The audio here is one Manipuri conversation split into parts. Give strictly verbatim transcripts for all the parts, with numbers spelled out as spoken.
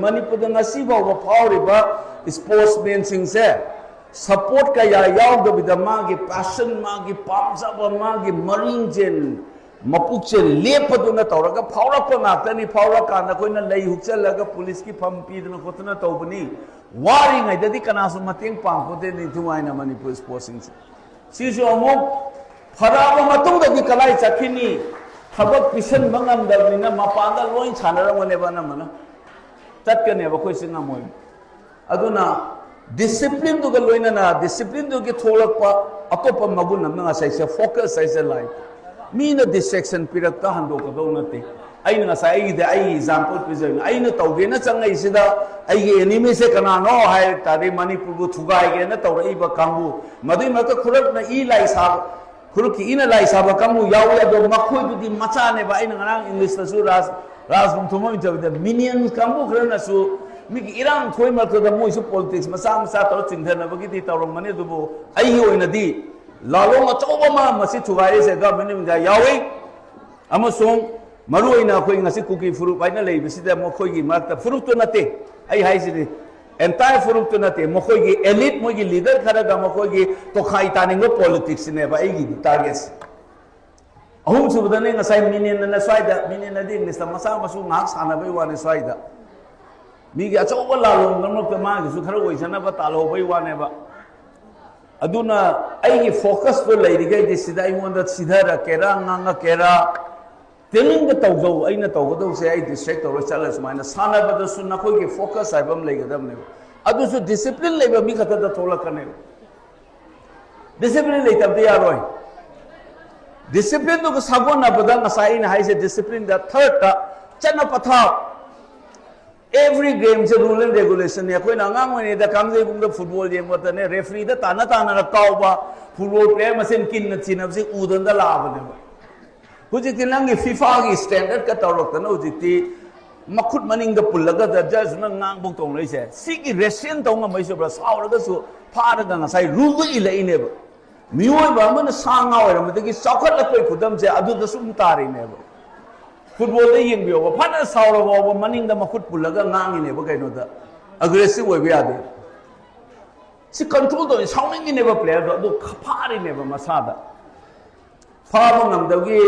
ꯃꯅꯤꯄꯨꯔꯗ ꯉꯁꯤ ꯐꯥꯎꯕ ꯐꯥꯎꯔꯤꯕ ꯏꯁꯄꯣꯔꯠꯁꯃꯦꯟꯁꯤꯡꯁꯦ ꯁꯄꯣꯔꯠ ꯀꯌꯥ ꯌꯥꯎꯗꯕꯤꯗ ꯃꯥꯒꯤ ꯄꯦꯁꯟ, ꯃꯥꯒꯤ ꯄꯥꯝꯖꯕ, ꯃꯥꯒꯤ ꯃꯔꯤꯡꯖꯦꯜ, ꯃꯄꯨꯛꯆꯦꯜ ꯂꯦꯞꯄꯗꯨꯅ ꯇꯧꯔꯒ ꯐꯥꯎꯔꯛꯄ ꯉꯥꯛꯇꯅꯤ꯫ ꯐꯥꯎꯔꯛꯀꯥꯟꯗ ꯑꯩꯈꯣꯏꯅ ꯂꯩ ꯍꯨꯛꯆꯜꯂꯒ ꯄꯨꯂꯤꯁꯀꯤ ꯐꯝ ꯄꯤꯗꯅ ꯈꯣꯠꯇꯅ ꯇꯧꯕꯅꯤ꯫ ꯋꯥꯔꯤꯉꯩꯗꯗꯤ ꯀꯅꯥꯁꯨ ꯃꯇꯦꯡ ꯄꯥꯡꯄꯣꯠꯇꯦ ꯅꯤꯡꯊꯤꯅꯨꯡꯉꯥꯏꯅ ꯃꯅꯤꯄꯨꯔ ꯏꯁꯄꯣꯔꯠꯁꯤꯡꯁꯦ꯫ ꯁꯤꯁꯨ ꯑꯃꯨꯛ ꯐꯔꯛꯑꯕ ꯃꯇꯨꯡꯗꯗꯤ ꯀꯗꯥꯏ ꯆꯠꯈꯤꯅꯤ? ꯊꯕꯛ ꯄꯤꯁꯟꯕ ꯉꯝꯗꯕꯅꯤꯅ ꯃꯄꯥꯟꯗ ꯂꯣꯏ ꯁꯥꯟꯅꯔꯝꯒꯅꯦꯕ ꯑꯅꯝꯕꯅ꯫ ꯆꯠꯀꯅꯦꯕ, ꯑꯩꯈꯣꯏꯁꯦ ꯉꯝꯃꯣꯏ꯫ ꯑꯗꯨꯅ ꯗꯤꯁꯤꯄ꯭ꯂꯤꯟꯗꯨꯒ ꯂꯣꯏꯅꯅ ꯗꯤꯁꯤꯄ꯭ꯂꯤꯟꯗꯨꯒꯤ ꯊꯣꯛꯂꯛꯄ ꯑꯇꯣꯞꯄ ꯃꯒꯨꯟ ꯑꯃꯅ ꯉꯁꯥꯏꯁꯦ ꯐꯣꯀꯁ ꯍꯥꯏꯁꯦ ꯂꯥꯏ꯫ ꯃꯤꯅ ꯗꯤꯁꯇ꯭ꯔꯦꯛꯁꯟ ꯄꯤꯔꯛꯇ ꯍꯟꯗꯣꯛꯀꯗꯧ ꯅꯠꯇꯦ꯫ ꯑꯩꯅ ꯉꯁꯥꯏ ꯑꯩꯒꯤꯗꯤ ꯑꯩꯒꯤ ꯑꯦꯛꯖꯥꯝꯄꯜ ꯄꯤꯖꯕꯅꯤ꯫ ꯑꯩꯅ ꯇꯧꯒꯦꯅ ꯆꯪꯉꯛꯏꯁꯤꯗ ꯑꯩꯒꯤ ꯑꯦꯅꯤꯃꯤꯁꯦ ꯀꯅꯥꯅꯣ ꯍꯥꯏ ꯇꯥꯔꯗꯤ ꯃꯅꯤꯄꯨꯔꯕꯨ ꯊꯨꯒꯥꯏꯒꯦꯅ ꯇꯧꯔꯛꯏꯕ ꯀꯥꯡꯕꯨ, ꯃꯗꯨꯏ ꯃꯔꯛꯇ ꯈꯨꯔꯞꯅ ꯏ ꯂꯥꯏ ꯁꯥꯕ, ꯈꯨꯔꯨꯞꯀꯤ ꯏꯅ ꯂꯥꯏ ꯁꯥꯕ ꯀꯥꯡꯕꯨ ꯌꯥꯎꯏ꯫ ꯑꯗꯣ ꯃꯈꯣꯏꯗꯨꯗꯤ ꯃꯆꯥꯅꯦꯕ꯫ ꯑꯩꯅ ꯉꯔꯥꯡ ꯏꯪꯂꯤꯁꯇꯁꯨ ꯔꯥꯖ ꯔꯥꯖ ꯊꯣꯡꯕ ꯏꯟꯇꯔꯚ꯭ꯌꯨꯗ ꯃꯤꯅꯤꯌꯟ ꯀꯥꯡꯕꯨ ꯈꯔꯅꯁꯨ ꯃꯤꯒꯤ ꯏꯔꯥꯡ ꯊꯣꯛꯏ ꯃꯔꯛꯇꯨꯗ ꯃꯣꯏꯁꯨ ꯄꯣꯂꯤꯇꯤꯛꯁ ꯃꯆꯥ ꯃꯆꯥ ꯇꯧꯔ ꯆꯤꯡꯊꯅꯕꯒꯤꯗꯤ ꯇꯧꯔꯝꯒꯅꯤ꯫ ꯑꯗꯨꯕꯨ ꯑꯩꯒꯤ ꯑꯣꯏꯅꯗꯤ ꯂꯥꯂꯣꯡ ꯑꯆꯧꯕ ꯑꯃ ꯃꯁꯤ ꯊꯨꯒꯥꯏꯔꯤꯁꯦ ꯒꯚꯔꯟꯃꯦꯟ ꯑꯣꯐ ꯏꯟꯗꯤꯌꯥ ꯌꯥꯎꯏ꯫ ꯑꯃꯁꯨꯡ ꯃꯔꯨꯑꯣꯏꯅ ꯑꯩꯈꯣꯏ ꯉꯁꯤ ꯀꯨꯀꯤ ꯐꯨꯔꯨꯞ ꯍꯥꯏꯅ ꯂꯩꯕꯁꯤꯗ ꯃꯈꯣꯏꯒꯤ ꯃꯔꯛꯇ, ꯐꯨꯔꯨꯞꯇꯨ ꯅꯠꯇꯦ ꯑꯩ ꯍꯥꯏꯁꯤꯗꯤ, ꯑꯦꯟꯇꯥꯌꯔ ꯐꯨꯔꯨꯞꯇꯨ ꯅꯠꯇꯦ, ꯃꯈꯣꯏꯒꯤ ꯑꯦꯂꯤꯠ, ꯃꯣꯏꯒꯤ ꯂꯤꯗꯔ ꯈꯔꯒ ꯃꯈꯣꯏꯒꯤ ꯇꯣꯈꯥꯏ ꯇꯥꯅꯤꯡꯕ ꯄꯣꯂꯤꯇꯤꯛꯁꯁꯤꯅꯦꯕ ꯑꯩꯒꯤꯗꯤ ꯇꯥꯔꯒꯦꯠꯁꯦ꯫ ꯑꯍꯨꯝꯁꯨꯕꯗꯅꯦ ꯉꯁꯥꯏ ꯃꯤꯅꯦꯟꯅ ꯁ꯭ꯋꯥꯏꯗ, ꯃꯤꯅꯦꯟꯅꯗꯤ ꯏꯪꯂꯤꯁꯇ ꯃꯆꯥ ꯃꯁꯨ ꯉꯥꯏꯍꯥꯛ ꯁꯥꯟꯅꯕꯩ ꯋꯥꯅꯤ ꯁ꯭ꯋꯥꯏꯗ꯫ ꯃꯤꯒꯤ ꯑꯆꯧꯕ ꯂꯥꯂꯣꯡꯗꯃꯛꯇ ꯃꯥꯒꯤꯁꯨ ꯈꯔ ꯑꯣꯏꯖꯅꯕ ꯇꯥꯜꯍꯧꯕꯩ ꯋꯥꯅꯦꯕ꯫ ꯑꯗꯨꯅ ꯑꯩꯒꯤ ꯐꯣꯀꯁꯇꯣ ꯂꯩꯔꯤꯈꯩꯗꯤ ꯁꯤꯗ ꯑꯩꯉꯣꯟꯗ ꯁꯤꯊꯔꯛꯀꯦꯔꯥ, ꯉꯥꯡꯉꯛꯀꯦꯔꯥ, ꯇ꯭ꯔꯦꯅꯤꯡꯗ ꯇꯧꯖꯧ꯫ ꯑꯩꯅ ꯇꯧꯒꯗꯧꯁꯦ ꯑꯩ ꯗꯤꯁꯇ꯭ꯔꯦꯛ ꯇꯧꯔꯣꯏ꯫ ꯆꯠꯂ ꯁꯨꯃꯥꯏꯅ ꯁꯥꯟꯅꯕꯗꯁꯨ ꯅꯈꯣꯏꯒꯤ ꯐꯣꯀꯁ ꯍꯥꯏꯕ ꯑꯃ ꯂꯩꯒꯗꯕꯅꯦꯕ꯫ ꯑꯗꯨꯁꯨ ꯗꯤꯁꯤꯄ꯭ꯂꯤꯟ ꯂꯩꯕ ꯃꯤ ꯈꯛꯇꯗ ꯊꯣꯛꯂꯛꯀꯅꯦꯕ꯫ ꯗꯤꯁꯤꯄ꯭ꯂꯤꯟ ꯂꯩꯇꯕꯗꯤ ꯌꯥꯔꯣꯏ꯫ ꯗꯤꯁꯤꯄ꯭ꯂꯤꯟꯗꯨꯒ ꯁꯥꯒꯣꯟꯅꯕꯗ ꯉꯁꯥꯏ ꯑꯩꯅ ꯍꯥꯏꯁꯦ, ꯗꯤꯁꯤꯄ꯭ꯂꯤꯟꯗ ꯊꯥꯔꯗꯇ ꯆꯠꯅ ꯄꯊꯥꯞ, ꯑꯦꯚ꯭ꯔꯤ ꯒꯦꯝꯁꯦ ꯔꯨꯜ ꯑꯦꯟ ꯔꯦꯒꯨꯂꯦꯁꯟꯅꯤ꯫ ꯑꯩꯈꯣꯏꯅ ꯑꯉꯥꯡ ꯑꯣꯏꯔꯤꯉꯩꯗ ꯀꯥꯡꯖꯩꯕꯨꯡꯗ ꯐꯨꯠꯕꯣꯜ ꯌꯦꯡꯕꯗꯅꯦ, ꯔꯦꯐ꯭ꯔꯤꯗ ꯇꯥꯟꯅ ꯇꯥꯟꯅꯔ ꯀꯥꯎꯕ, ꯐꯨꯠꯕꯣꯜ ꯄ꯭ꯂꯦꯌꯔ ꯃꯁꯦꯟ ꯀꯤꯟꯅ ꯊꯤꯅꯕꯁꯦ ꯎꯗꯅ ꯂꯥꯛꯑꯕꯅꯦꯕ꯫ ꯍꯧꯖꯤꯛꯇꯤ ꯅꯪꯒꯤ ꯐꯤꯐꯥꯒꯤ ꯁ꯭ꯇꯦꯟꯗꯔꯠꯀ ꯇꯧꯔꯛꯇꯅ ꯍꯧꯖꯤꯛꯇꯤ ꯃꯈꯨꯠ ꯃꯅꯤꯡꯗ ꯄꯨꯜꯂꯒ ꯖꯖꯅ ꯉꯥꯡꯕꯧ ꯇꯧꯅꯔꯤꯁꯦ꯫ ꯁꯤꯒꯤ ꯔꯦꯁꯇ꯭ꯔꯦꯟ ꯇꯧ ꯉꯝꯃꯛꯏꯁꯦ ꯕ꯭ꯔꯥ? ꯁꯥꯎꯔꯒꯁꯨ ꯐꯥꯔꯒ ꯉꯁꯥꯏ ꯔꯨꯜꯗꯣ ꯏꯜꯂꯛꯏꯅꯦꯕ꯫ ꯃꯤꯑꯣꯏꯕ ꯑꯃꯅ ꯁꯥ ꯉꯥ ꯑꯣꯏꯔꯝꯕꯗꯒꯤ ꯆꯥꯎꯈꯠꯂꯛꯄꯒꯤ ꯈꯨꯗꯝꯁꯦ ꯑꯗꯨꯗ ꯁꯨꯝ ꯇꯥꯔꯤꯅꯦꯕ꯫ ꯐꯨꯠꯕꯣꯜꯗ ꯌꯦꯡꯕꯤꯌꯣꯕ, ꯐꯅ ꯁꯥꯎꯔ ꯐꯥꯎꯕ ꯃꯅꯤꯡꯗ ꯃꯈꯨꯠ ꯄꯨꯜꯂꯒ ꯉꯥꯡꯉꯤꯅꯦꯕ ꯀꯩꯅꯣꯗ꯫ ꯑꯦꯒ꯭ꯔꯦꯁꯤꯞ ꯑꯣꯏꯕ ꯌꯥꯗꯦ꯫ ꯁꯤ ꯀꯟꯇ꯭ꯔꯣꯜ ꯇꯧꯔꯤ, ꯁꯥꯎꯅꯤꯡꯉꯤꯅꯦꯕ ꯄ꯭ꯂꯦꯌꯔꯗꯣ, ꯑꯗꯨ ꯐꯥꯔꯤꯅꯦꯕ ꯃꯁꯥꯗ꯫ ꯐꯥꯕ ꯉꯝꯗꯕꯒꯤ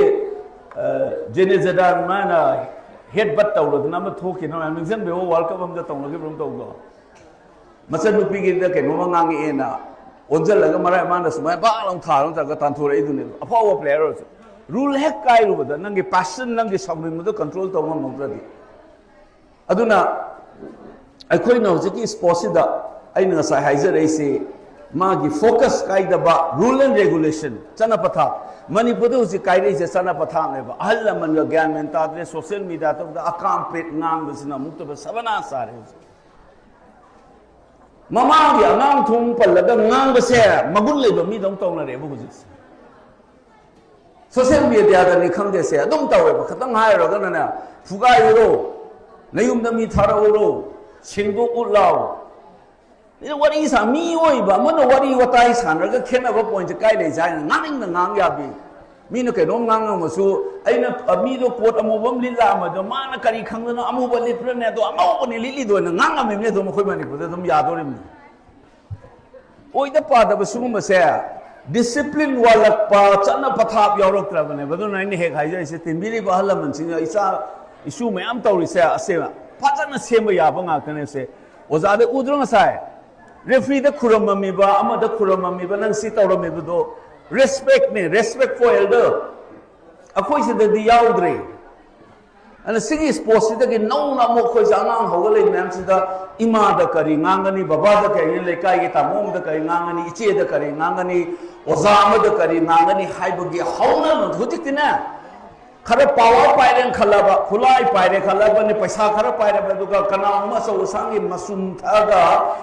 ꯖꯦꯅꯦ ꯖꯗꯥꯟ ꯃꯥꯅ ꯍꯦꯠ ꯕꯠ ꯇꯧꯔꯗꯅ ꯑꯃ ꯊꯣꯛꯈꯤꯅ ꯃꯌꯥꯝ ꯅꯤꯡꯁꯤꯡꯕꯤꯌꯣ, ꯋꯥꯔꯜ ꯀꯞ ꯑꯃꯗ ꯇꯧꯅꯈꯤꯕ ꯑꯃ ꯇꯧꯗꯣ꯫ ꯃꯆꯟꯅꯨꯄꯤꯒꯤꯗ ꯀꯩꯅꯣꯝꯃ ꯉꯥꯡꯉꯛꯑꯦꯅ ꯑꯣꯟꯁꯤꯜꯂꯒ ꯃꯔꯥꯏ ꯃꯥꯅ ꯁꯨꯃꯥꯏꯅ ꯕꯥꯛ ꯂꯥꯎ ꯊꯥꯔ ꯅꯠꯇ꯭ꯔꯒ ꯇꯥꯟꯊꯣꯔꯛꯏꯗꯨꯅꯦꯕ꯫ ꯑꯐꯥꯎꯕ ꯄ꯭ꯂꯦꯌꯔ ꯑꯣꯏꯔꯁꯨ ꯔꯨꯜ ꯍꯦꯛ ꯀꯥꯏꯔꯨꯕꯗ ꯅꯪꯒꯤ ꯄꯦꯁꯟ, ꯅꯪꯒꯤ ꯁꯥꯎꯅꯤꯡꯕꯗꯣ ꯀꯟꯇ꯭ꯔꯣꯜ ꯇꯧꯕ ꯉꯝꯍꯧꯗ꯭ꯔꯗꯤ꯫ ꯑꯗꯨꯅ ꯑꯩꯈꯣꯏꯅ ꯍꯧꯖꯤꯛꯀꯤ ꯁ꯭ꯄꯣꯔꯠꯁꯤꯗ ꯑꯩꯅ ꯉꯁꯥꯏ ꯍꯥꯏꯖꯔꯛꯏꯁꯤ, ꯃꯥꯒꯤ ꯐꯣꯀꯁ ꯀꯥꯏꯗꯕ, ꯔꯨꯜ ꯑꯦꯟ ꯔꯦꯒꯨꯂꯦꯁꯟ, ꯆꯠꯅ ꯄꯊꯥꯞ꯫ ꯃꯅꯤꯄꯨꯔꯗ ꯍꯧꯖꯤꯛ ꯀꯥꯏꯔꯛꯏꯁꯦ ꯆꯠꯅ ꯄꯊꯥꯞꯅꯦꯕ꯫ ꯑꯍꯜ ꯂꯃꯟꯒ ꯒ꯭ꯌꯥꯟ ꯃꯦꯟ ꯇꯥꯗ꯭ꯔꯦ, ꯁꯣꯁꯤꯌꯦꯜ ꯃꯤꯗꯤꯌꯥ ꯇꯧꯕꯗ ꯑꯀꯥꯝ ꯄꯦꯠ ꯉꯥꯡꯕꯁꯤꯅ ꯑꯃꯨꯛꯇꯕ ꯁꯕꯅꯥ ꯆꯥꯔꯦ ꯍꯧꯖꯤꯛ꯫ ꯃꯃꯥꯒꯤ ꯑꯉꯥꯡ ꯊꯣꯡ ꯄꯜꯂꯒ ꯉꯥꯡꯕꯁꯦ ꯃꯒꯨꯟ ꯂꯩꯕ ꯃꯤꯗꯧ ꯇꯧꯅꯔꯦꯕ ꯍꯧꯖꯤꯛꯁꯦ꯫ ꯁꯣꯁꯤꯌꯦꯜ ꯃꯤꯗꯤꯌꯥꯗꯅꯤ ꯈꯪꯗꯦꯁꯦ, ꯑꯗꯨꯝ ꯇꯧꯋꯦꯕ꯫ ꯈꯤꯇꯪ ꯍꯥꯏꯔꯨꯔꯒꯅꯅꯦ, "ꯐꯨꯒꯥꯏꯔꯨꯔꯣ, ꯅꯌꯨꯝꯗ ꯃꯤ ꯊꯥꯔꯛꯎꯔꯣ, ꯁꯦꯡꯗꯣꯛꯎ ꯂꯥꯎ"꯫ ꯁꯤꯗ ꯋꯥꯔꯤ ꯁꯥ-, ꯃꯤꯑꯣꯏꯕ ꯑꯃꯅ ꯋꯥꯔꯤ ꯋꯥꯇꯥꯏ ꯁꯥꯟꯅꯔꯒ ꯈꯦꯠꯅꯕ ꯄꯣꯏꯟꯠꯁꯦ ꯀꯥꯏ ꯂꯩꯖꯦ ꯍꯥꯏꯅ ꯉꯥꯡꯅꯤꯡꯅ ꯉꯥꯡ ꯌꯥꯕꯤ꯫ ꯃꯤꯅ ꯀꯩꯅꯣꯝ ꯉꯥꯡꯉꯝꯃꯁꯨ, ꯑꯩꯅ, ꯑ, ꯃꯤꯗꯣ ꯀꯣꯠ ꯑꯃꯨꯕ ꯑꯃ ꯂꯤꯠꯂꯛꯑꯝꯃꯗꯣ, ꯃꯥꯅ ꯀꯔꯤ ꯈꯪꯗꯅ ꯑꯃꯨꯕ ꯂꯤꯠꯄ꯭ꯔꯅꯦ? ꯑꯗꯣ ꯑꯉꯧꯕꯅꯦ ꯂꯤꯠꯂꯤꯗꯣꯅ ꯉꯥꯡꯉꯝꯃꯤꯕꯅꯦ ꯑꯗꯣ ꯃꯈꯣꯏ ꯃꯅꯤꯄꯨꯔꯗ ꯑꯗꯨꯝ ꯌꯥꯗꯣꯔꯤꯕꯅꯤ꯫ ꯑꯣꯏꯗ ꯄꯥꯗꯕ ꯁꯤꯒꯨꯝꯕꯁꯦ, ꯗꯤꯁꯤꯄ꯭ꯂꯤꯟ ꯋꯥꯠꯂꯛꯄ, ꯆꯠꯅ ꯄꯊꯥꯞ ꯌꯥꯎꯔꯛꯇ꯭ꯔꯕꯅꯦꯕ꯫ ꯑꯗꯨꯅ ꯑꯩꯅ ꯍꯦꯛ ꯍꯥꯏꯖꯔꯤꯁꯦ, ꯇꯤꯟꯕꯤꯔꯤꯕ ꯑꯍꯜ ꯂꯃꯟꯁꯤꯡꯅ, ꯏꯆꯥ ꯏꯁꯨ ꯃꯌꯥꯝ ꯇꯧꯔꯤꯁꯦ, ꯑꯁꯦ ꯐꯖꯅ ꯁꯦꯝꯕ ꯌꯥꯕ ꯉꯥꯛꯇꯅꯦ꯫ ꯁꯦ ꯑꯣꯖꯥꯗ ꯎꯗ꯭ꯔꯣ ꯉꯁꯥꯏ? ꯔꯦꯐ꯭ꯔꯤꯗ ꯈꯨꯔꯝꯃꯝꯃꯤꯕ, ꯑꯃꯗ ꯈꯨꯔꯝꯃꯝꯃꯤꯕ, ꯅꯪ ꯁꯤ ꯇꯧꯔꯝꯃꯤꯕꯗꯣ꯫ ꯔꯦꯁꯄꯦꯛꯅꯦ, respect for elder꯫ ꯑꯩꯈꯣꯏ ꯁꯤꯗꯗꯤ ꯌꯥꯎꯗ꯭ꯔꯦ꯫ ꯑꯗꯨꯅ ꯁꯤꯒꯤ ꯁ꯭ꯄꯣꯔꯠꯁꯤꯗꯒꯤ ꯅꯧꯅ ꯑꯃꯨꯛ ꯑꯩꯈꯣꯏꯁꯦ ꯑꯉꯥꯡ ꯍꯧꯒꯠꯂꯛꯏ ꯃꯌꯥꯝꯁꯤꯗ ꯏꯃꯥꯗ ꯀꯔꯤ ꯉꯥꯡꯒꯅꯤ, ꯕꯕꯥꯗ ꯀꯔꯤ, ꯂꯩꯀꯥꯏꯒꯤ ꯇꯥꯃꯣ ꯑꯃꯗ ꯀꯔꯤ ꯉꯥꯡꯒꯅꯤ, ꯏꯆꯦꯗ ꯀꯔꯤ ꯉꯥꯡꯒꯅꯤ, ꯑꯣꯖꯥ ꯑꯃꯗ ꯀꯔꯤ ꯉꯥꯡꯒꯅꯤ ꯍꯥꯏꯕꯒꯤ ꯍꯧꯅ ꯍꯧꯖꯤꯛꯇꯤꯅꯦ, ꯈꯔ ꯄꯥꯋꯔ ꯄꯥꯏꯔꯦꯅ ꯈꯜꯂꯕ, ꯈꯨꯠꯂꯥꯏ ꯄꯥꯏꯔꯦ ꯈꯜꯂꯕꯅꯤ, ꯄꯩꯁꯥ ꯈꯔ ꯄꯥꯏꯔꯕ, ꯑꯗꯨꯒ ꯀꯅꯥꯒꯨꯝꯕ ꯑꯆꯧ ꯑꯁꯥꯡꯒꯤ ꯃꯆꯨꯝ ꯊꯛꯑꯒ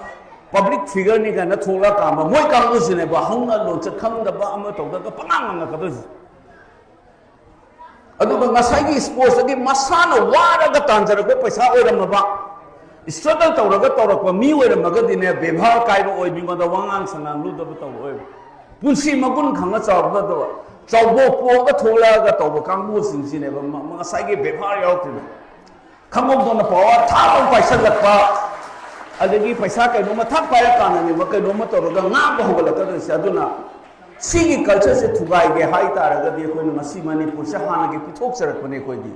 ꯄꯕ꯭ꯂꯤꯛ ꯐꯤꯒꯔꯅꯤ ꯀꯥꯏꯅ ꯊꯣꯛꯂꯛꯑꯀꯥꯟꯗ ꯃꯣꯏ ꯀꯥꯡꯕꯨꯁꯤꯅꯦꯕ ꯍꯧꯅ ꯂꯣꯟꯆꯠ ꯈꯪꯗꯕ ꯑꯃ ꯇꯧꯗ꯭ꯔꯒ ꯄꯉꯥꯡ ꯉꯥꯡꯉꯛꯀꯗꯣꯏꯁꯦ꯫ ꯑꯗꯨꯒ ꯉꯁꯥꯏꯒꯤ ꯁ꯭ꯄꯣꯔꯠꯁꯇꯒꯤ ꯃꯁꯥꯅ ꯋꯥꯔꯒ ꯇꯥꯟꯖꯔꯛꯄ ꯄꯩꯁꯥ ꯑꯣꯏꯔꯝꯃꯕ, ꯏꯁꯇ꯭ꯔꯒꯜ ꯇꯧꯔꯒ ꯇꯧꯔꯛꯄ ꯃꯤ ꯑꯣꯏꯔꯝꯃꯒꯗꯤꯅꯦ, ꯕꯦꯕꯥꯔ ꯀꯥꯏꯔꯛꯑꯣꯏ, ꯃꯤꯉꯣꯟꯗ ꯋꯥꯉꯥꯡ ꯁꯉꯥꯡ ꯂꯨꯗꯕ ꯇꯧꯔꯛꯑꯣꯏꯕ꯫ ꯄꯨꯟꯁꯤ ꯃꯒꯨꯟ ꯈꯪꯉ ꯆꯥꯎꯔꯛꯀꯗꯕ꯫ ꯆꯥꯎꯕꯣꯛ ꯄꯣꯛꯑꯒ ꯊꯣꯛꯂꯛꯑꯒ ꯇꯧꯕ ꯀꯥꯡꯕꯨꯁꯤꯡꯁꯤꯅꯦꯕ ꯉꯁꯥꯏꯒꯤ ꯕꯦꯕꯥꯔ ꯌꯥꯎꯗ꯭ꯔꯤꯕ꯫ ꯈꯪꯍꯧꯗꯅ ꯄꯋꯥꯔ ꯊꯥꯕ ꯄꯥꯏꯁꯜꯂꯛꯄ, ꯑꯗꯒꯤ ꯄꯩꯁꯥ ꯀꯩꯅꯣꯝꯃ ꯊꯛ ꯄꯥꯏꯔꯀꯥꯟꯗꯅꯦꯕ ꯀꯩꯅꯣꯝꯃ ꯇꯧꯔꯒ ꯉꯥꯡꯕ ꯍꯧꯒꯠꯂꯛꯀꯗꯣꯏꯁꯦ꯫ ꯑꯗꯨꯅ ꯁꯤꯒꯤ ꯀꯜꯆꯔꯁꯦ ꯊꯨꯒꯥꯏꯒꯦ ꯍꯥꯏ ꯇꯥꯔꯒꯗꯤ ꯑꯩꯈꯣꯏꯅ ꯉꯁꯤ ꯃꯅꯤꯄꯨꯔꯁꯦ ꯍꯥꯟꯅꯒꯤ ꯄꯤꯊꯣꯛꯆꯔꯛꯄꯅꯦ ꯑꯩꯈꯣꯏꯗꯤ꯫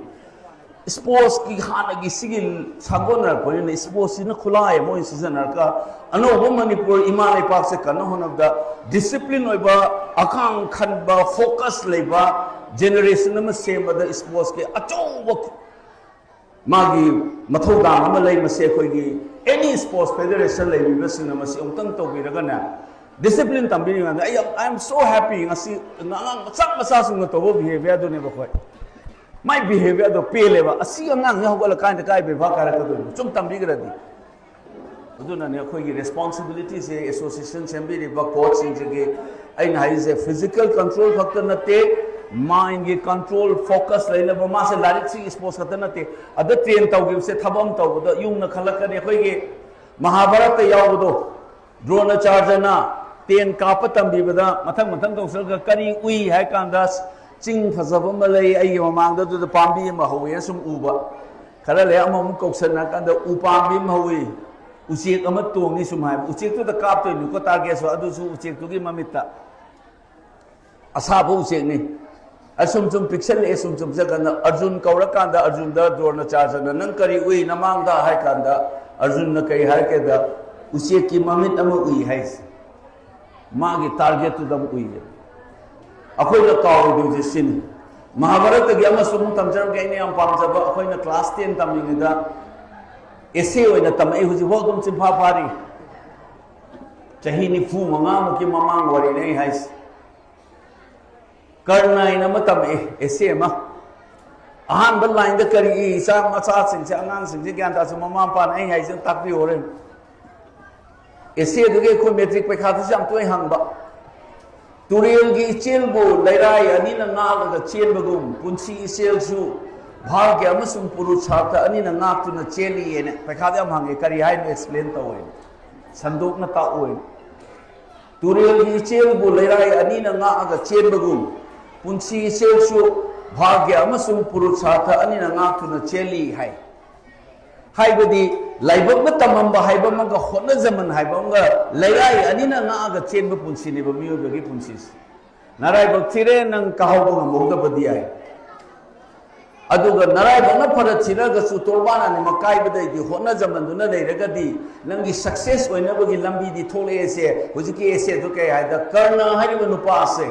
ꯏꯁꯄꯣꯔꯠꯁꯀꯤ ꯍꯥꯟꯅꯒꯤ ꯁꯤꯒꯤ ꯁꯥꯒꯣꯟꯅꯔꯛꯄꯅꯤꯅ ꯏꯁꯄꯣꯔꯠꯁꯤꯅ ꯈꯨꯠꯂꯥꯏ ꯑꯃ ꯑꯣꯏꯅ ꯁꯤꯖꯤꯟꯅꯔꯒ ꯑꯅꯧꯕ ꯃꯅꯤꯄꯨꯔ ꯏꯃꯥ ꯂꯩꯄꯥꯛꯁꯦ ꯀꯟꯅ ꯍꯣꯠꯅꯕꯗ ꯗꯤꯁꯤꯄ꯭ꯂꯤꯟ ꯑꯣꯏꯕ, ꯑꯀꯥꯡ ꯈꯟꯕ, ꯐꯣꯀꯁ ꯂꯩꯕ ꯖꯦꯅꯦꯔꯦꯁꯟ ꯑꯃ ꯁꯦꯝꯕꯗ ꯏꯁꯄꯣꯔꯠꯁꯀꯤ ꯑꯆꯧꯕ ꯃꯥꯒꯤ ꯃꯊꯧꯗꯥꯡ ꯑꯃ ꯂꯩ꯫ ꯃꯁꯤ ꯑꯩꯈꯣꯏꯒꯤ ꯑꯦꯅꯤ ꯏꯁꯄꯣꯔꯠꯁ ꯐꯦꯗꯔꯦꯁꯟ ꯂꯩꯕꯤꯕꯁꯤꯡꯅ ꯃꯁꯤ ꯑꯃꯨꯛꯇꯪ ꯇꯧꯕꯤꯔꯒꯅꯦ, ꯗꯤꯁꯤꯄ꯭ꯂꯤꯟ ꯇꯝꯕꯤꯔꯤꯉꯩꯗ ꯑꯩ ꯌꯥꯝ, I am so happy꯫ ꯉꯁꯤ ꯑꯉꯥꯡ ꯃꯆꯥ ꯃꯆꯥꯁꯤꯡꯅ ꯇꯧꯕ ꯕꯤꯍꯦꯕꯤꯌꯔꯗꯨꯅꯦꯕ ꯑꯩꯈꯣꯏ꯫ ꯃꯥꯏ ꯕꯤꯍꯦꯕꯤꯌꯔꯗꯣ ꯄꯦꯜꯂꯦꯕ꯫ ꯑꯁꯤ ꯑꯉꯥꯡꯁꯦ ꯍꯧꯒꯠꯂꯀꯥꯟꯗ ꯀꯥꯏ ꯕꯦꯕꯥꯔ ꯀꯥꯏꯔꯛꯀꯗꯣꯏꯅꯣ? ꯁꯨꯝ ꯇꯝꯕꯤꯈ꯭ꯔꯗꯤ꯫ ꯑꯗꯨꯅꯅꯦ ꯑꯩꯈꯣꯏꯒꯤ ꯔꯦꯁꯄꯣꯟꯁꯤꯕꯤꯂꯤꯇꯤꯁꯦ ꯑꯦꯁꯣꯁꯤꯌꯦꯁꯟ ꯁꯦꯝꯕꯤꯔꯤꯕ ꯀꯣꯆꯁꯤꯡꯁꯤꯒꯤ꯫ ꯑꯩꯅ ꯍꯥꯏꯔꯤꯁꯦ ꯐꯤꯖꯤꯀꯦꯜ ꯀꯟꯇ꯭ꯔꯣꯜ ꯈꯛꯇ ꯅꯠꯇꯦ, ꯃꯥꯏꯟꯒꯤ ꯀꯟꯇ꯭ꯔꯣꯜ, ꯐꯣꯀꯁ ꯂꯩꯅꯕ꯫ ꯃꯥꯁꯦ ꯂꯥꯏꯔꯤꯛꯁꯤꯒꯤ ꯏꯁꯄꯣꯔꯠꯁ ꯈꯛꯇ ꯅꯠꯇꯦ, ꯑꯗ ꯇ꯭ꯔꯦꯟ ꯇꯧꯈꯤꯕꯁꯦ ꯊꯕꯛ ꯑꯃ ꯇꯧꯕꯗ ꯌꯨꯝꯅ ꯈꯜꯂꯛꯀꯅꯤ꯫ ꯑꯩꯈꯣꯏꯒꯤ ꯃꯍꯥꯚꯥꯔꯠꯇ ꯌꯥꯎꯕꯗꯣ, ꯗ꯭ꯔꯣꯅꯥꯆꯥꯔꯖꯅ ꯇꯦꯟ ꯀꯥꯞꯄ ꯇꯝꯕꯤꯕꯗ ꯃꯊꯪ ꯃꯊꯪ ꯀꯧꯁꯜꯂꯒ ꯀꯔꯤ ꯎꯏ ꯍꯥꯏ ꯀꯥꯟꯗ, ꯆꯤꯡ ꯐꯖꯕ ꯑꯃ ꯂꯩ ꯑꯩꯒꯤ ꯃꯃꯥꯡꯗ, ꯑꯗꯨꯗ ꯄꯥꯝꯕꯤ ꯑꯃ ꯍꯧꯋꯦꯅ ꯁꯨꯝ ꯎꯕ꯫ ꯈꯔ ꯂꯩ ꯑꯃꯃꯨꯛ ꯀꯧꯁꯟꯅ ꯀꯥꯟꯗ ꯎ ꯄꯥꯝꯕꯤ ꯑꯃ ꯍꯧꯋꯤ, ꯎꯆꯦꯛ ꯑꯃ ꯇꯣꯡꯉꯤ ꯁꯨꯝ ꯍꯥꯏꯕ꯫ ꯎꯆꯦꯛꯇꯨꯗ ꯀꯥꯞꯇꯣꯏꯅꯤꯀꯣ ꯇꯥꯔꯒꯦꯠꯁꯨ, ꯑꯗꯨꯁꯨ ꯎꯆꯦꯛꯇꯨꯒꯤ ꯃꯃꯤꯠꯇ꯫ ꯑꯁꯥꯕ ꯎꯆꯦꯛꯅꯤ꯫ ꯑꯁꯨꯝ ꯁꯨꯝ ꯄꯤꯛꯁꯜꯂꯛꯑꯦ, ꯁꯨꯝ ꯁꯨꯝ ꯆꯠꯀꯥꯟꯗ ꯑꯔꯖꯨꯟ ꯀꯧꯔꯀꯥꯟꯗ ꯑꯔꯖꯨꯟꯗ ꯗ꯭ꯔꯣꯅꯥꯆꯥꯔꯖꯅ "ꯅꯪ ꯀꯔꯤ ꯎꯏ ꯅꯃꯥꯡꯗ?" ꯍꯥꯏ ꯀꯥꯟꯗ ꯑꯔꯖꯨꯟꯅ ꯀꯔꯤ ꯍꯥꯏꯒꯦꯗ, "ꯎꯆꯦꯛꯀꯤ ꯃꯃꯤꯠ ꯑꯃ ꯎꯏ" ꯍꯥꯏꯁꯦ꯫ ꯃꯥꯒꯤ ꯇꯥꯔꯒꯦꯠꯇꯨꯗ ꯑꯃ ꯎꯏꯌꯦ꯫ ꯑꯩꯈꯣꯏꯅ ꯀꯥꯎꯔꯣꯏꯗꯣꯏꯁꯦ ꯁꯤꯅꯤ꯫ ꯃꯍꯥꯚꯥꯔꯠꯇꯒꯤ ꯑꯃꯁꯨ ꯑꯃꯨꯛ ꯇꯝꯖꯔꯝꯒꯦ꯫ ꯑꯩꯅ ꯌꯥꯝ ꯄꯥꯝꯖꯕ, ꯑꯩꯈꯣꯏꯅ ꯀ꯭ꯂꯥꯁ ꯇꯦꯟ ꯇꯝꯂꯤꯉꯩꯗ ꯑꯦꯁꯦ ꯑꯣꯏꯅ ꯇꯝꯃꯛꯏ, ꯍꯧꯖꯤꯛꯐꯥꯎ ꯑꯗꯨꯝ ꯆꯤꯟꯐꯥ ꯐꯥꯔꯤ꯫ ꯆꯍꯤ ꯅꯤꯐꯨ ꯃꯉꯥꯃꯨꯛꯀꯤ ꯃꯃꯥꯡ ꯋꯥꯔꯤꯅꯦ ꯑꯩ ꯍꯥꯏꯁꯦ꯫ ꯀꯔꯅ ꯍꯥꯏꯅ ꯑꯃ ꯇꯝꯃꯛꯑꯦ, ꯑꯦꯁꯦ ꯑꯃ꯫ ꯑꯍꯥꯟꯕ ꯂꯥꯏꯟꯗ ꯀꯔꯤ ꯏ? ꯏꯆꯥ ꯃꯆꯥꯁꯤꯡꯁꯦ, ꯑꯉꯥꯡꯁꯤꯡꯁꯦ ꯒ꯭ꯌꯥꯟ ꯇꯥꯁꯨ, ꯃꯃꯥ ꯃꯄꯥꯅ ꯑꯩ ꯍꯥꯏꯁꯦ ꯇꯥꯛꯄꯤꯌꯣꯔꯦ꯫ ꯑꯦꯁꯦꯗꯨꯒꯤ ꯑꯩꯈꯣꯏ ꯃꯦꯇ꯭ꯔꯤꯛ ꯄꯩꯈꯥꯗꯁꯨ ꯌꯥꯝ ꯇꯣꯏꯅ ꯍꯪꯕ꯫ "ꯇꯨꯔꯦꯜꯒꯤ ꯏꯆꯦꯜꯕꯨ ꯂꯩꯔꯥꯏ ꯑꯅꯤꯅ ꯉꯥꯛꯂꯒ ꯆꯦꯟꯕꯒꯨꯝ, ꯄꯨꯟꯁꯤ ꯏꯆꯦꯜꯁꯨ ꯚꯥꯒ꯭ꯌ ꯑꯃꯁꯨꯡ ꯄꯨꯔꯨꯁꯥꯔꯊ ꯑꯅꯤꯅ ꯉꯥꯛꯇꯨꯅ ꯆꯦꯜꯂꯤꯑꯅ" ꯄꯩꯈꯥꯗ ꯌꯥꯝ ꯍꯪꯉꯦ꯫ "ꯀꯔꯤ ꯍꯥꯏꯅꯣ? ꯑꯦꯛꯁꯄ꯭ꯂꯦꯟ ꯇꯧꯋꯦ, ꯁꯟꯗꯣꯛꯅ ꯇꯥꯛꯑꯣꯏ"꯫ "ꯇꯨꯔꯦꯜꯒꯤ ꯏꯆꯦꯜꯕꯨ ꯂꯩꯔꯥꯏ ꯑꯅꯤꯅ ꯉꯥꯛꯑꯒ ꯆꯦꯟꯕꯒꯨꯝ, ꯄꯨꯟꯁꯤ ꯆꯦꯜꯁꯨ ꯚꯥꯒ꯭ꯌ ꯑꯃꯁꯨꯡ ꯄꯨꯔꯨꯁꯥꯔꯊ ꯑꯅꯤꯅ ꯉꯥꯛꯇꯨꯅ ꯆꯦꯜꯂꯤ ꯍꯥꯏ꯫ ꯍꯥꯏꯕꯗꯤ ꯂꯥꯏꯕꯛꯅ ꯇꯝꯃꯝꯕ ꯍꯥꯏꯕ ꯑꯃꯒ ꯍꯣꯠꯅꯖꯃꯟ ꯍꯥꯏꯕ ꯑꯃꯒ ꯂꯩꯔꯥꯏ ꯑꯅꯤꯅ ꯉꯥꯛꯑꯒ ꯆꯦꯟꯕ ꯄꯨꯟꯁꯤꯅꯦꯕ ꯃꯤꯑꯣꯏꯕꯒꯤ ꯄꯨꯟꯁꯤꯁꯦ꯫ ꯅꯔꯥꯏꯕꯛ ꯊꯤꯔꯦ, ꯅꯪ ꯀꯥꯍꯧꯕ ꯉꯝꯍꯧꯗꯕꯗꯤ ꯌꯥꯏ꯫ ꯑꯗꯨꯒ ꯅꯔꯥꯏꯕꯛꯅ ꯐꯅ ꯊꯤꯔꯒꯁꯨ ꯇꯣꯔꯕꯥꯟ ꯑꯅꯤꯃꯛ ꯀꯥꯏꯕꯗꯩꯗꯤ ꯍꯣꯠꯅꯖꯃꯟꯗꯨꯅ ꯂꯩꯔꯒꯗꯤ ꯅꯪꯒꯤ ꯁꯛꯁꯦꯁ ꯑꯣꯏꯅꯕꯒꯤ ꯂꯝꯕꯤꯗꯤ ꯊꯣꯛꯂꯛꯑꯦꯁꯦ꯫ ꯍꯧꯖꯤꯛꯀꯤ ꯑꯦꯁꯦꯗꯨ ꯀꯩ ꯍꯥꯏꯗ, ꯀꯔꯅ ꯍꯥꯏꯔꯤꯕ ꯅꯨꯄꯥ ꯑꯁꯦ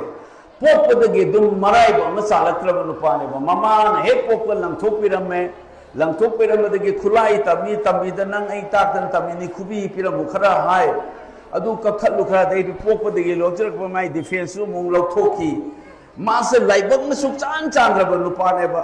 ꯄꯣꯛꯄꯗꯒꯤ ꯑꯗꯨꯝ ꯃꯔꯥꯏꯕꯛ ꯑꯃ ꯆꯥꯜꯂꯛꯇ꯭ꯔꯕ ꯅꯨꯄꯥꯅꯦꯕ꯫ ꯃꯃꯥꯅ ꯍꯦꯛ ꯄꯣꯛꯄ ꯂꯪꯊꯣꯛꯄꯤꯔꯝꯃꯦ꯫ ꯂꯪꯊꯣꯛꯄꯤꯔꯝꯕꯗꯒꯤ ꯈꯨꯠꯂꯥꯏ ꯇꯝꯃꯤ ꯇꯝꯃꯤꯗ ꯅꯪ ꯑꯩ ꯇꯥꯛꯇꯅ ꯇꯝꯃꯤꯅꯤ, ꯈꯨꯕꯤ ꯄꯤꯔꯝꯃꯨ ꯈꯔ ꯍꯥꯏ꯫ ꯑꯗꯨ ꯀꯛꯊꯠꯂꯨ ꯈꯔ, ꯑꯗꯩꯗꯤ ꯄꯣꯛꯄꯗꯒꯤ ꯂꯣꯟꯖꯔꯛꯄ ꯃꯥꯏ ꯗꯤꯐꯦꯟꯁꯁꯨ ꯑꯃꯨꯛ ꯂꯧꯊꯣꯛꯈꯤ꯫ ꯃꯥꯁꯦ ꯂꯥꯏꯕꯛꯅ ꯁꯨꯛꯆꯥꯟ ꯆꯥꯟꯗ꯭ꯔꯕ ꯅꯨꯄꯥꯅꯦꯕ꯫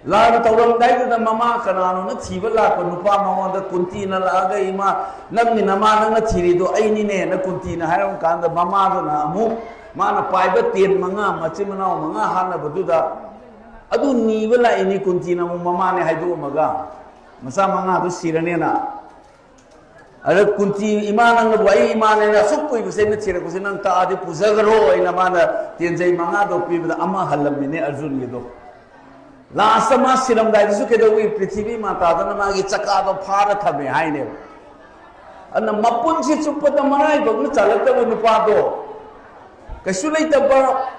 ꯂꯥꯟ ꯇꯧꯔꯝꯗꯥꯏꯗꯨꯗ ꯃꯃꯥ ꯀꯅꯥꯅꯣꯅ ꯊꯤꯕ ꯂꯥꯛꯄ ꯅꯨꯄꯥ ꯃꯉꯣꯟꯗ ꯀꯨꯟꯇꯤꯅ ꯂꯥꯛꯑꯒ, "ꯏꯃꯥ, ꯅꯪꯒꯤ ꯅꯃꯥ ꯅꯪꯅ ꯊꯤꯔꯤꯗꯣ ꯑꯩꯅꯤꯅꯦꯅ" ꯀꯨꯟꯇꯤꯅ ꯍꯥꯏꯔꯝ ꯀꯥꯟꯗ ꯃꯃꯥꯗꯨꯅ ꯑꯃꯨꯛ ꯃꯥꯅ ꯄꯥꯏꯕ ꯇꯦꯟ ꯃꯉꯥ, ꯃꯆꯤꯟ ꯃꯅꯥꯎ ꯃꯉꯥ ꯍꯥꯠꯅꯕꯗꯨꯗ ꯑꯗꯨ ꯅꯤꯕ ꯂꯥꯛꯏꯅꯤ ꯀꯨꯟꯇꯤꯅ ꯑꯃꯨꯛ ꯃꯃꯥꯅꯦ ꯍꯥꯏꯗꯣꯛꯑꯝꯃꯒ꯫ ꯃꯆꯥ ꯃꯉꯥꯗꯨ ꯁꯤꯔꯅꯦꯅ꯫ ꯑꯗ ꯀꯨꯟꯇꯤ, "ꯏꯃꯥ ꯅꯪꯅꯕꯨ ꯑꯩ ꯏꯃꯥꯅꯦꯅ ꯑꯁꯨꯛ ꯀꯨꯏꯕꯁꯦ ꯑꯩꯅ ꯊꯤꯔꯛꯄꯁꯦ ꯅꯪ ꯇꯥꯛꯑꯗꯤ ꯄꯨꯖꯈ꯭ꯔꯣ" ꯑꯩꯅ ꯃꯥꯅ ꯇꯦꯟꯖꯩ ꯃꯉꯥꯗꯣ ꯄꯤꯕꯗ ꯑꯃ ꯍꯜꯂꯝꯃꯤꯅꯦ ꯑꯔꯖꯨꯟꯒꯤꯗꯣ꯫ ꯂꯥꯁꯇ ꯃꯥ ꯁꯤꯔꯝꯗꯥꯏꯗꯁꯨ ꯀꯩꯗꯧꯏ? ꯄ꯭ꯔꯤꯊꯤꯕꯤ ꯃꯥꯇꯥꯗꯅ ꯃꯥꯒꯤ ꯆꯀꯥꯗꯣ ꯐꯥꯔ ꯊꯝꯃꯦ ꯍꯥꯏꯅꯦꯕ꯫ ꯑꯗꯨꯅ ꯃꯄꯨꯟꯁꯤ ꯆꯨꯞꯄꯗ ꯃꯔꯥꯏꯕꯛꯅ ꯆꯥꯜꯂꯛꯇꯕ ꯅꯨꯄꯥꯗꯣ, ꯀꯩꯁꯨ ꯂꯩꯇꯕ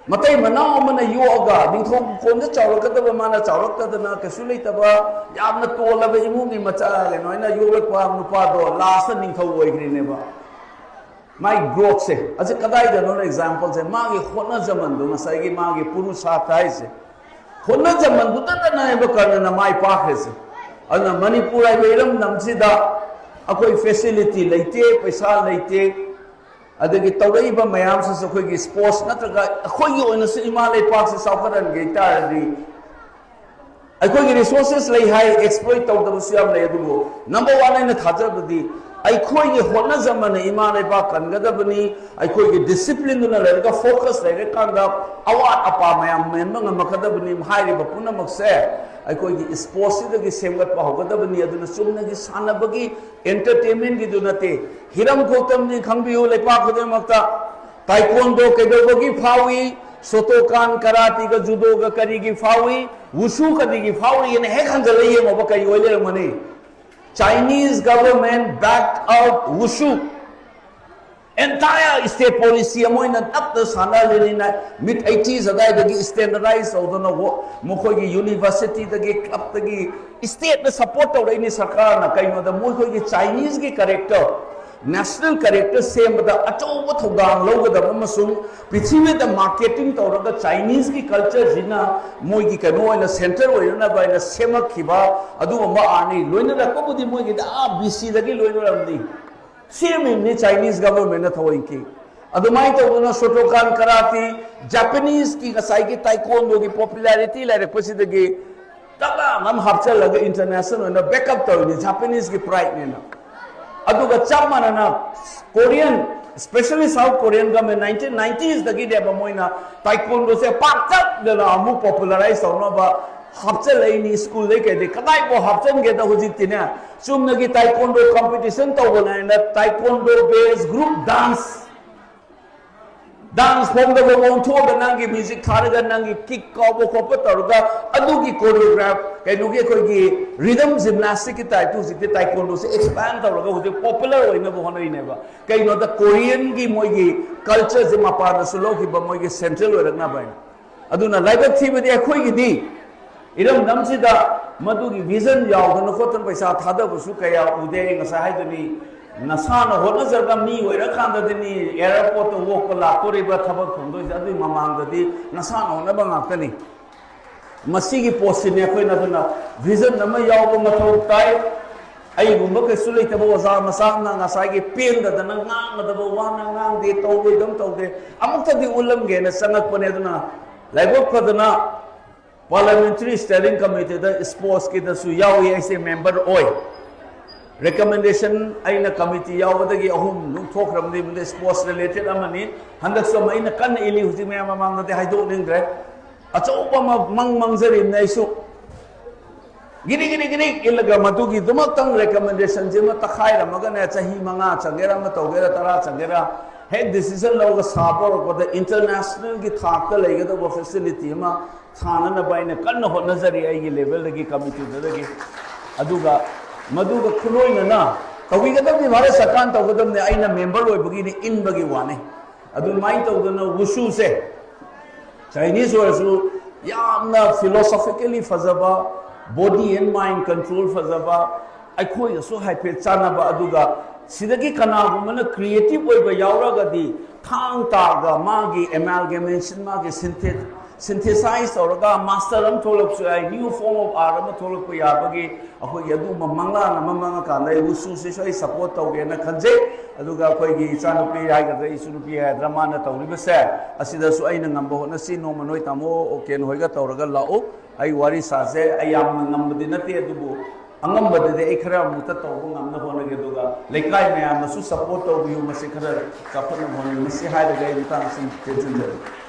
ꯃꯇꯩ ꯃꯅꯥꯎ ꯑꯃꯅ ꯌꯣꯛꯑꯒ ꯅꯤꯡꯊꯧ ꯀꯣꯟꯗ ꯆꯥꯎꯔꯛꯀꯗꯕ ꯃꯥꯅ ꯆꯥꯎꯔꯛꯇꯗꯅ ꯀꯩꯁꯨ ꯂꯩꯇꯕ ꯌꯥꯝꯅ ꯇꯣꯜꯂꯕ ꯏꯃꯨꯡꯒꯤ ꯃꯆꯥ ꯀꯩꯅꯣ ꯍꯥꯏꯅ ꯌꯣꯛꯂꯛꯄ ꯅꯨꯄꯥꯗꯣ ꯂꯥꯁꯇ ꯅꯤꯡꯊꯧ ꯑꯣꯏꯈ꯭ꯔꯤꯅꯦꯕ꯫ ꯃꯥꯏ ꯒ꯭ꯔꯣꯠꯁꯦ ꯑꯁꯤ ꯀꯗꯥꯏꯗꯅꯣ? ꯑꯦꯛꯖꯥꯝꯄꯜꯁꯦ ꯃꯥꯒꯤ ꯍꯣꯠꯅꯖꯃꯟꯗꯣ, ꯉꯁꯥꯏꯒꯤ ꯃꯥꯒꯤ ꯄꯨꯔꯨꯁꯥꯔꯊ ꯍꯥꯏꯁꯦ, ꯍꯣꯠꯅꯖꯃꯟꯗꯨꯗꯅꯅꯦꯕ ꯀꯔꯅꯅ ꯃꯥꯏ ꯄꯥꯛꯈ꯭ꯔꯤꯁꯦ꯫ ꯑꯗꯨꯅ ꯃꯅꯤꯄꯨꯔ ꯍꯥꯏꯕ ꯏꯔꯝꯗꯝꯁꯤꯗ ꯑꯩꯈꯣꯏ ꯐꯦꯁꯤꯂꯤꯇꯤ ꯂꯩꯇꯦ, ꯄꯩꯁꯥ ꯂꯩꯇꯦ, ꯑꯗꯒꯤ ꯇꯧꯔꯛꯏꯕ ꯃꯌꯥꯝꯁꯤꯁꯨ ꯑꯩꯈꯣꯏꯒꯤ ꯁ꯭ꯄꯣꯔꯠꯁ ꯅꯠꯇ꯭ꯔꯒ ꯑꯩꯈꯣꯏꯒꯤ ꯑꯣꯏꯅꯁꯨ ꯏꯃꯥ ꯂꯩꯄꯥꯛꯁꯤ ꯆꯥꯎꯈꯠꯍꯟꯒꯦ ꯇꯥꯔꯗꯤ ꯑꯩꯈꯣꯏꯒꯤ ꯔꯤꯁꯣꯔꯁꯦꯁ ꯂꯩ ꯍꯥꯏ, ꯑꯦꯛꯁꯄ꯭ꯂꯣꯏꯠ ꯇꯧꯗꯕꯁꯨ ꯌꯥꯝ ꯂꯩ꯫ ꯑꯗꯨꯕꯨ ꯅꯝꯕꯔ ꯋꯥꯟ ꯑꯩꯅ ꯊꯥꯖꯕꯗꯤ ꯑꯩꯈꯣꯏꯒꯤ ꯍꯣꯠꯅꯖꯃꯟꯅ ꯏꯃꯥ ꯂꯩꯄꯥꯛ ꯀꯟꯒꯗꯕꯅꯤ꯫ ꯑꯩꯈꯣꯏꯒꯤ ꯗꯤꯁꯤꯄ꯭ꯂꯤꯟꯗꯨꯅ ꯂꯩꯔꯒ ꯐꯣꯀꯁ ꯂꯩꯔꯀꯥꯟꯗ ꯑꯋꯥꯠ ꯑꯄꯥ ꯃꯌꯥꯝ ꯃꯦꯟꯕ ꯉꯝꯃꯛꯀꯗꯕꯅꯤ꯫ ꯍꯥꯏꯔꯤꯕ ꯄꯨꯝꯅꯃꯛꯁꯦ ꯑꯩꯈꯣꯏꯒꯤ ꯁ꯭ꯄꯣꯔꯠꯁꯁꯤꯗꯒꯤ ꯁꯦꯝꯒꯠꯄ ꯍꯧꯒꯗꯕꯅꯤ꯫ ꯑꯗꯨꯅ ꯆꯨꯝꯅꯒꯤ ꯁꯥꯟꯅꯕꯒꯤ, ꯑꯦꯟꯇꯔꯇꯦꯟꯃꯦꯟꯒꯤꯗꯨ ꯅꯠꯇꯦ꯫ ꯍꯤꯔꯝ ꯈꯨꯗꯤꯡꯃꯛ ꯈꯪꯕꯤꯌꯨ, ꯂꯩꯄꯥꯛ ꯈꯨꯗꯤꯡꯃꯛꯇ ꯇꯥꯏꯀꯣꯟꯗꯣ ꯀꯩꯗꯧꯕꯒꯤ ꯐꯥꯎꯏ? ꯁꯣꯇꯣꯀꯥꯟ ꯀꯔꯥꯇꯤꯒ ꯖꯨꯗꯣꯒ ꯀꯔꯤꯒꯤ ꯐꯥꯎꯏ, ꯋꯨꯁꯨ ꯀꯔꯤꯒꯤ ꯐꯥꯎꯔꯤꯅ ꯍꯦꯛ ꯍꯟꯖꯜꯂ ꯌꯦꯡꯉꯣꯕ, ꯀꯔꯤ ꯑꯣꯏ ꯂꯩꯔꯝꯒꯅꯤ? Chinese government backed out wushu. Entire state policy ꯑꯃ ꯑꯣꯏꯅ ꯇꯞꯇ ꯁꯥꯟꯅꯍꯜꯂꯤꯅꯤꯅ, mid eighties ꯑꯗꯥꯏꯗꯒꯤ standardize ꯇꯧꯗꯅ ꯋꯣ-, ꯃꯈꯣꯏꯒꯤ universityꯗꯒꯤ, clubꯇꯒꯤ stateꯅ support ꯇꯧꯔꯛꯏꯅꯤ ꯁꯔꯀꯥꯔꯅ꯫ ꯀꯩꯅꯣꯗ ꯃꯈꯣꯏꯒꯤ Chineseꯀꯤ character, national character ꯁꯦꯝꯕꯗ ꯑꯆꯧꯕ ꯊꯧꯗꯥꯡ ꯂꯧꯒꯗꯕ ꯑꯃꯁꯨꯡ ꯄ꯭ꯔꯤꯊꯤꯕꯤꯗ marketing ꯇꯧꯔꯒ Chineseꯀꯤ cultureꯁꯤꯅ ꯃꯣꯏꯒꯤ ꯀꯩꯅꯣ ꯑꯣꯏꯅ center ꯑꯣꯏꯅꯅꯕ ꯍꯥꯏꯅ ꯁꯦꯝꯃꯛꯈꯤꯕ ꯑꯗꯨꯒꯨꯝꯕ ꯑꯥꯔꯠꯅꯤ꯫ ꯂꯣꯏꯅꯔꯛꯄꯕꯨꯗꯤ ꯃꯣꯏꯒꯤꯗꯤ ꯑꯥ ꯕꯤ ꯁꯤꯗꯒꯤ ꯂꯣꯏꯅꯔꯝꯅꯤ꯫ ꯁꯦꯝꯃꯤꯕꯅꯤ Chinese governmentꯅ ꯊꯑꯣꯏꯀꯤ꯫ ꯑꯗꯨꯃꯥꯏꯅ ꯇꯧꯗꯅ ꯁꯣꯇꯣꯀꯥꯟ ꯀꯔꯥꯇꯤ, Japaneseꯀꯤ ꯉꯁꯥꯏꯒꯤ ꯇꯥꯏꯀꯣꯟꯗꯣꯒꯤ popularity ꯂꯩꯔꯛꯄꯁꯤꯗꯒꯤ ꯇꯞꯅ ꯑꯃ ꯍꯥꯞꯆꯤꯜꯂꯒ international ꯑꯣꯏꯅ backup ꯇꯧꯔꯤꯅꯤ, Japaneseꯀꯤ prideꯅꯦꯅ꯫ ꯑꯗꯨꯒ ꯆꯞ ꯃꯥꯟꯅꯅ Korean, especially South Korean government nineteen ninetiesꯗꯒꯤꯅꯦꯕ ꯃꯣꯏꯅ ꯇꯥꯏꯀꯣꯟꯗꯣꯁꯦ ꯄꯥꯛꯇꯛꯅꯅ ꯑꯃꯨꯛ popularize ꯇꯧꯅꯕ ꯍꯥꯞꯆꯤꯜꯂꯛꯏꯅꯤ꯫ ꯁ꯭ꯀꯨꯜꯗꯩ ꯀꯩꯗꯩ ꯀꯗꯥꯏꯐꯥꯎ ꯍꯥꯞꯆꯤꯟꯒꯦꯗ ꯍꯧꯖꯤꯛꯇꯤꯅꯦ, ꯆꯨꯝꯅꯒꯤ ꯇꯥꯏꯀꯣꯟꯗꯣ competition ꯇꯧꯕꯅꯦꯅ ꯇꯥꯏꯀꯣꯟꯗꯣ based group dance, dance formꯗ ꯑꯣꯟꯊꯣꯛꯑꯒ ꯅꯪꯒꯤ music ꯊꯥꯔꯒ ꯅꯪꯒꯤ kick ꯀꯥꯎꯕ ꯈꯣꯠꯄ ꯇꯧꯔꯒ ꯑꯗꯨꯒꯤ choreograph, ꯀꯩꯅꯣꯒꯤ ꯑꯩꯈꯣꯏꯒꯤ rhythm gymnasticꯀꯤ typeꯇ ꯍꯧꯖꯤꯛꯇꯤ ꯇꯥꯏꯀꯣꯟꯗꯣꯁꯦ expand ꯇꯧꯔꯒ ꯍꯧꯖꯤꯛ popular ꯑꯣꯏꯅꯕ ꯍꯣꯠꯅꯔꯤꯅꯦꯕ꯫ ꯀꯩꯅꯣꯗ Koreanꯒꯤ ꯃꯣꯏꯒꯤ cultureꯁꯦ ꯃꯄꯥꯟꯗꯁꯨ ꯂꯧꯈꯤꯕ ꯃꯣꯏꯒꯤ central ꯑꯣꯏꯔꯛꯅꯕ ꯍꯥꯏꯅ꯫ ꯑꯗꯨꯅ ꯂꯥꯏꯕꯛ ꯊꯤꯕꯗꯤ ꯑꯩꯈꯣꯏꯒꯤꯗꯤ ꯏꯔꯝꯗꯝꯁꯤꯗ ꯃꯗꯨꯒꯤ vision ꯌꯥꯎꯗꯅ ꯈꯣꯠꯇꯅ ꯄꯩꯁꯥ ꯊꯥꯗꯕꯁꯨ ꯀꯌꯥ ꯎꯗꯦ꯫ ꯑꯩ ꯉꯁꯥꯏ ꯍꯥꯏꯗꯨꯅꯤ, ꯅꯁꯥꯅ ꯍꯣꯠꯅꯖꯔꯒ ꯃꯤ ꯑꯣꯏꯔꯀꯥꯟꯗꯗꯤꯅꯤ airportꯇ walkꯄ ꯂꯥꯛꯇꯣꯔꯤꯕ ꯊꯕꯛ ꯐꯪꯗꯣꯏꯁꯦ꯫ ꯑꯗꯨꯒꯤ ꯃꯃꯥꯡꯗꯗꯤ ꯅꯁꯥꯅ ꯍꯣꯠꯅꯕ ꯉꯥꯛꯇꯅꯤ꯫ ꯃꯁꯤꯒꯤ ꯄꯣꯠꯁꯤꯅꯤ ꯑꯩꯈꯣꯏꯅ ꯑꯗꯨꯅ vision ꯑꯃ ꯌꯥꯎꯕ ꯃꯊꯧ ꯇꯥꯏ꯫ ꯑꯩꯒꯨꯝꯕ ꯀꯩꯁꯨ ꯂꯩꯇꯕ ꯑꯣꯖꯥ ꯃꯆꯥ ꯑꯃꯅ ꯉꯁꯥꯏꯒꯤ ꯄꯦꯟꯗꯗꯅ ꯉꯥꯡꯒꯗꯕ ꯋꯥꯅ ꯉꯥꯡꯗꯦ, ꯇꯧꯔꯣꯏꯗꯕ ꯇꯧꯗꯦ, ꯑꯃꯨꯛꯇꯗꯤ ꯎꯠꯂꯝꯒꯦꯅ ꯆꯪꯉꯛꯄꯅꯦ꯫ ꯑꯗꯨꯅ ꯂꯥꯏꯕꯛ ꯐꯗꯅ Parliamentary Steering Committeeꯗ sportsꯀꯤꯗꯁꯨ ꯌꯥꯎꯏ, ꯑꯩꯁꯦ member ꯑꯣꯏ꯫ Recommendation ꯑꯩꯅ committee ꯌꯥꯎꯕꯗꯒꯤ ꯑꯍꯨꯝ ꯑꯗꯨꯝ ꯊꯣꯛꯈ꯭ꯔꯕꯅꯤ, ꯃꯗꯨ sports related ꯑꯃꯅꯤ꯫ ꯍꯟꯗꯛꯁꯨ ꯑꯃ ꯑꯩꯅ ꯀꯟꯅ ꯏꯜꯂꯤ, ꯍꯧꯖꯤꯛ ꯃꯌꯥꯝ ꯃꯃꯥꯡꯗꯗꯤ ꯍꯥꯏꯗꯣꯛꯅꯤꯡꯗ꯭ꯔꯦ꯫ ꯑꯆꯧꯕ ꯑꯃ ꯃꯪ ꯃꯪꯖꯔꯤꯕꯅꯤ ꯑꯩꯁꯨ꯫ ꯒꯤꯔꯤ ꯒꯤꯔꯤ ꯒꯤꯔꯤ ꯏꯜꯂꯒ ꯃꯗꯨꯒꯤꯗꯃꯛꯇꯪ recommendationꯁꯤꯃ ꯇꯛꯈꯥꯏꯔꯝꯃꯒꯅꯦ, ꯆꯍꯤ ꯃꯉꯥ ꯆꯪꯒꯦꯔꯥ, ꯑꯃ ꯇꯧꯒꯦꯔꯥ, ꯇꯔꯥ ꯆꯪꯒꯦꯔꯥ, ꯍꯦꯛ ꯗꯤꯁꯤꯖꯟ ꯂꯧꯔꯒ ꯁꯥꯕ ꯍꯧꯔꯛꯄꯗ ꯏꯟꯇꯔꯅꯦꯁꯅꯦꯜꯒꯤ ꯊꯥꯛꯇ ꯂꯩꯒꯗꯧꯕ ꯐꯦꯁꯤꯂꯤꯇꯤ ꯑꯃ ꯁꯥꯅꯅꯕ ꯑꯩꯅ ꯀꯟꯅ ꯍꯣꯠꯅꯖꯔꯤ ꯑꯩꯒꯤ ꯂꯦꯚꯦꯜꯗꯒꯤ, ꯀꯃꯤꯇꯤꯗꯨꯗꯒꯤ꯫ ꯑꯗꯨꯒ ꯃꯗꯨꯒ ꯈꯨꯂꯣꯏꯅꯅ ꯇꯧꯕꯤꯒꯗꯕꯅꯤ, ꯚꯥꯔꯠ ꯁꯔꯀꯥꯔꯅ ꯇꯧꯒꯗꯕꯅꯤ, ꯑꯩꯅ ꯃꯦꯝꯕꯔ ꯑꯣꯏꯕꯒꯤꯅꯤ, ꯏꯟꯕꯒꯤ ꯋꯥꯅꯤ꯫ ꯑꯗꯨꯃꯥꯏꯅ ꯇꯧꯗꯅ ꯋꯨꯁꯨꯁꯦ ꯆꯥꯏꯅꯤꯁ ꯑꯣꯏꯔꯁꯨ ꯌꯥꯝꯅ ꯐꯤꯂꯣꯁꯣꯐꯤꯀꯦꯂꯤ ꯐꯖꯕ, ꯕꯣꯗꯤ ꯑꯦꯟ ꯃꯥꯏꯟ ꯀꯟꯇ꯭ꯔꯣꯜ ꯐꯖꯕ, ꯑꯩꯈꯣꯏꯒꯁꯨ ꯍꯥꯏꯐꯦꯠ ꯆꯥꯟꯅꯕ, ꯑꯗꯨꯒ ꯁꯤꯗꯒꯤ ꯀꯅꯥꯒꯨꯝꯕꯅ ꯀ꯭ꯔꯤꯌꯦꯇꯤꯚ ꯑꯣꯏꯕ ꯌꯥꯎꯔꯒꯗꯤ ꯊꯥꯡ ꯇꯥꯒ ꯃꯥꯒꯤ ꯑꯦꯃꯥꯜꯒꯦꯃꯦꯁꯟ, ꯃꯥꯒꯤ ꯁꯤꯟꯊꯦꯁꯥꯏꯁ ꯇꯧꯔꯒ ꯃꯥꯁꯇꯔ ꯑꯃ ꯊꯣꯛꯂꯛꯄꯁꯨ ꯌꯥꯏ, ꯅ꯭ꯌꯨ ꯐꯣꯔꯝ ꯑꯣꯐ ꯑꯥꯔꯠ ꯑꯃ ꯊꯣꯛꯂꯛꯄ ꯌꯥꯕꯒꯤ ꯑꯩꯈꯣꯏꯒꯤ ꯑꯗꯨꯒꯨꯝꯕ ꯃꯪꯂꯥꯟ ꯑꯃ ꯃꯪꯉꯀꯥꯟꯗ ꯑꯩ ꯋꯨꯁꯨꯁꯤꯁꯨ ꯑꯩ ꯁꯄꯣꯔꯠ ꯇꯧꯒꯦꯅ ꯈꯟꯖꯩ꯫ ꯑꯗꯨꯒ ꯑꯩꯈꯣꯏꯒꯤ ꯏꯆꯥꯅꯨꯄꯤ ꯍꯥꯏꯒꯗ꯭ꯔꯥ, ꯏꯁꯨ ꯅꯨꯄꯤ ꯍꯥꯏꯒꯗ꯭ꯔꯥ, ꯃꯥꯅ ꯇꯧꯔꯤꯕꯁꯦ, ꯑꯁꯤꯗꯁꯨ ꯑꯩꯅ ꯉꯝꯕ ꯍꯣꯠꯅꯁꯤ꯫ ꯅꯣꯡꯃ ꯅꯣꯏ ꯇꯥꯃꯣ ꯑꯣꯀꯦꯟ ꯍꯣꯏꯒ ꯇꯧꯔꯒ ꯂꯥꯛꯎ, ꯑꯩ ꯋꯥꯔꯤ ꯁꯥꯁꯦ꯫ ꯑꯩ ꯌꯥꯝꯅ ꯉꯝꯕꯗꯤ ꯅꯠꯇꯦ, ꯑꯗꯨꯕꯨ ꯑꯉꯝꯕꯗꯗꯤ ꯑꯩ ꯈꯔ ꯑꯃꯨꯛꯇ ꯇꯧꯕ ꯉꯝꯅꯕ ꯍꯣꯠꯅꯒꯦ꯫ ꯑꯗꯨꯒ ꯂꯩꯀꯥꯏ ꯃꯌꯥꯝꯅꯁꯨ ꯁꯄꯣꯔꯠ ꯇꯧꯕꯤꯌꯨ, ꯃꯁꯤ ꯈꯔ ꯆꯥꯎꯈꯠꯅꯕ ꯍꯣꯠꯅꯕꯤꯌꯨ꯫ ꯃꯁꯤ ꯍꯥꯏꯔꯒ ꯑꯩ ꯃꯇꯥꯡ ꯑꯁꯤꯗ ꯇꯦꯟꯁꯤꯟꯖꯔꯒꯦ꯫